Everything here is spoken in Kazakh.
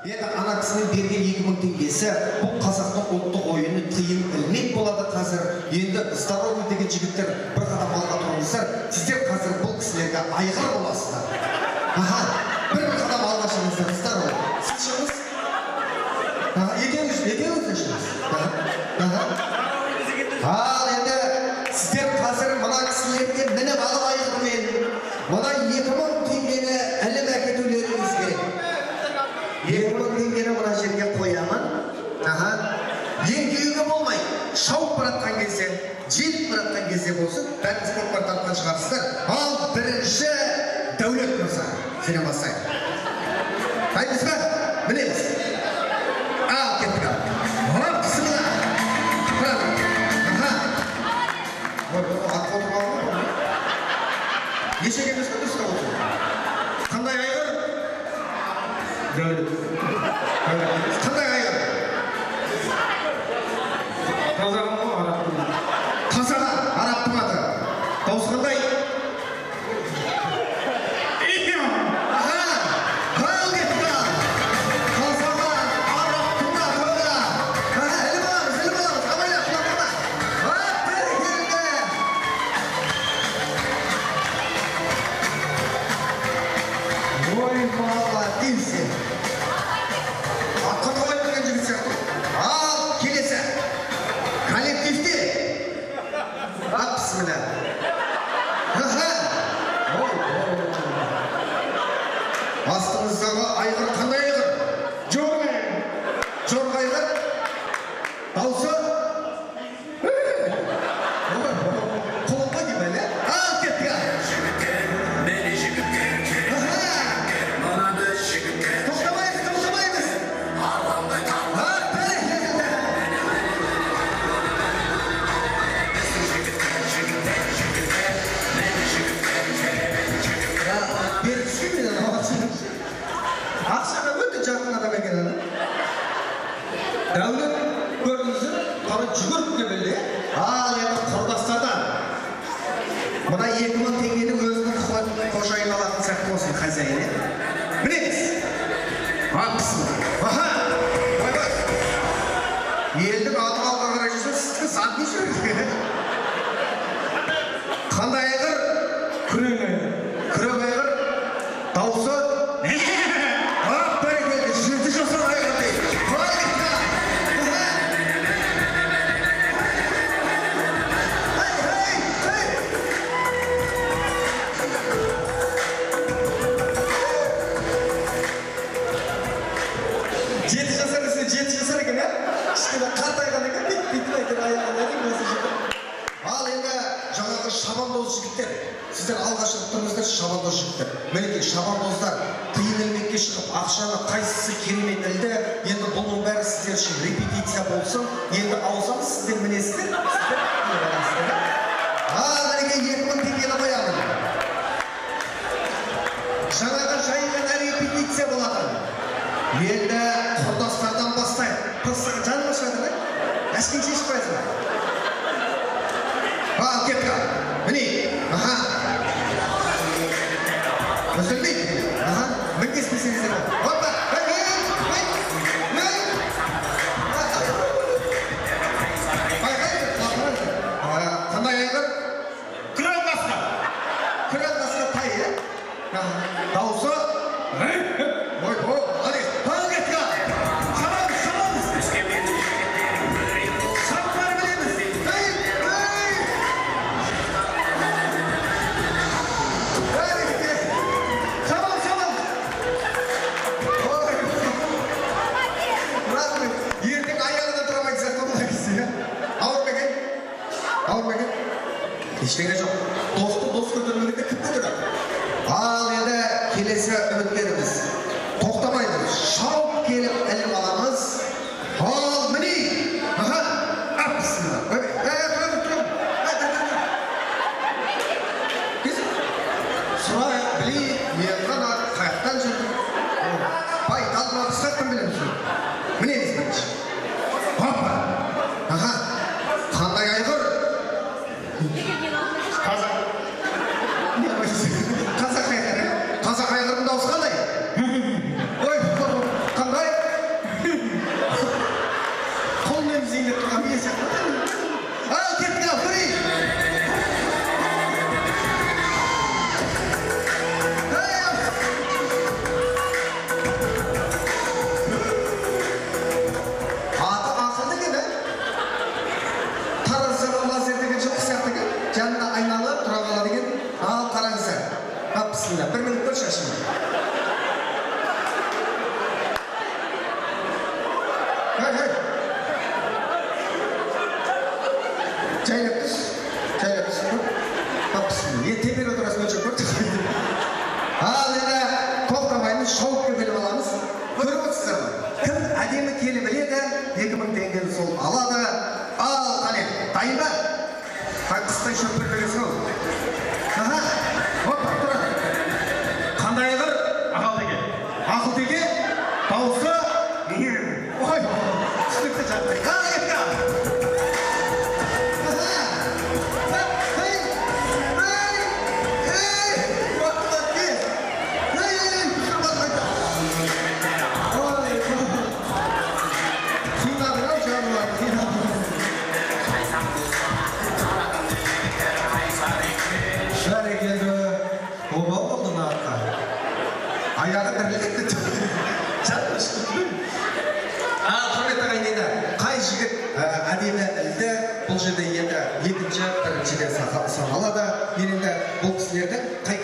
Енді ана кісінің берген 2000 теңгесі, бұл қазақтың ұлттық ойыны тиын ілмек болады қазір. Енді здоровый деген жігіттер бір қадам алға тұрыңыздар. Сіздер қазір бұл кісілерге айғыр боласыздар. Аха, бір қадам алға шығыңыздар, здоровый. Сіз шығыңыз. Аха, екеуіңіз де шығыңыз. Аха. Ал енді сіздер қазір мына кісілерге мініп алып айғырмен мына 2000 теңгені іліп әкетулеріңіз керек. 2000 теңгені мына жерге қоямын. Аха. Еңкеюге болмайды. Шауып баратқан кезде, желіп баратқан кезде болсын, бәріңіз көкпар тартқан шығарсыздар. Ал бірінші Дәулет мырза, сенен бастайық. Дайынбыз ба? Мінеміз. Ал кеттік ал. Хоп, бісміллә. Аха. Ой, атқа отырып алған ғой. Ешек емес қой, дұрыстап отыр. Қандай айғыр? Дәулет. Қандай айғыр? Тазаған ғой, арабтың. Тазаған, арабтың аты. Дауысы қандай? Аха, ал кеттік ал. Тазаған, арабтың аты. Аха, іліп аламыз, іліп аламыз. Абайла, құлатама. Ап, бәрекелді. Ой, молодец. Атқа қалай мінген жігіт сияқты. Ал, келесі. Коллективте. Ап, бісміллә. Аха. Ой, ой. Астыңыздағы айғыр қандай айғыр? Жорға. Жорға айғыр. Даусы? Құлын ғой деймін, әлі? Ал, кеттік ал. Аха. Тоқтамаймыз, тоқтамаймыз. Ап, бәрекелді. Бері түскен мен анау ақшаға өте жақын адам екен ана. Дәулет көрдіңіздер, қалай жүгіріп келді. Ал енді құрдастардан мына 2000 теңгенің өзінің қожайын алатын сияқты болсын, хозяин, е? Мінеміз. Ап, бісміллә. Аха. Ойбай. Елдің аты алға қарай жүрсе, сіздікі задний жүреді. Қандай айғыр? Күрең айғыр. Күрең айғыр. Даусы? Ап, бәрекелді. 7 жасар айғыр дейді. Қалай кетті? Аха. Хей, хей, хей. 7 жасар десе 7 жасар екен, ә? Кішкене қартайған екен, бүйтіп әйтеуір аяғын әрең осы жерде. Ал енді жаңағы шабандоз жігіттер, сіздер алға шығып тұрыңыздар, шабандоз жігіттер. Мінекей, шабандоздар тиын ілмекке шығып, ақшаны қайсысы керемет ілді. Енді бұның бәрі сіздер үшін репетиция болсын. Енді ауысамыз, сіздер мінесіздер, сіздер іліп аласыздар. Ал мінекей 2000 теңгені қоямын. Жаңағы жай ғана репетиция болатын. Енді құрдастардан бастайық. Просто жаным ашады да? Әшкең шешіп қоясың ба? Ал, кеттік ал. Міне, аха. Үзілмейді. Аха, мінгеспесеңіздер болады. Опа, ей, ей, ей, ей. Байқайсыз, байқайсыз. Қандай айғыр? Күрең қасқа. Күрең қасқа тай, е? Даусы? Ой, ой, молодец. Ал, кеттік ал. Шабамыз, шабамыз. Шабып білеміз. Ей, ей. Бәрекелді. Шабамыз, шабамыз. Ой. Рахмет. Ертең аяғынан тұра алмайтын сияқты бұл кісі, иә? Ауыр ма екен? Ауыр ма екен? Ештеңе жоқ. Досты дос көтермегенде кім көтереді? Ал енді келесі үміткеріміз. Тоқтамаймыз. Шауып келіп іліп аламыз. Ал міне. Аха. Ап, бісміллә. Ой, ей, тұра тұр, тұра. Ей, тұр, тұр, тұр. Кез. Сұрайық, білейік, неғылған ат, қаяқтан жүрдің? Байтал ма, біз қаяқтан білеміз? Мінеміз бірінші. Опа. Аха. Қандай айғыр? Қазақ. Қазақ айғыры, Қазақ айғырының дауысы қандай? Әдемі келіп іледі, 2000 теңгені сол алады. Ал, қане, дайын ба? Қыстай шөп бермегенсің ау. Аха, опа, тұр. Қандай айғыр? Ақылтеке. Ақылтеке, дауысы. Ой, түсінікті жатты. Ал, кеттік. Аха. Эй, эй, эй, молодец. Эй, эй, эй, қайта. Ой, қинадың ау, жануар, қинадың. Бәрекелді, обал болды мына атқа. Аяғы дірілдеп кетті. Ал, құрметті ағайын, енді қай жігіт әдемі ілді, бұл жерде енді екінші, біріншіде саналады. Мен енді бұл кісілердің қай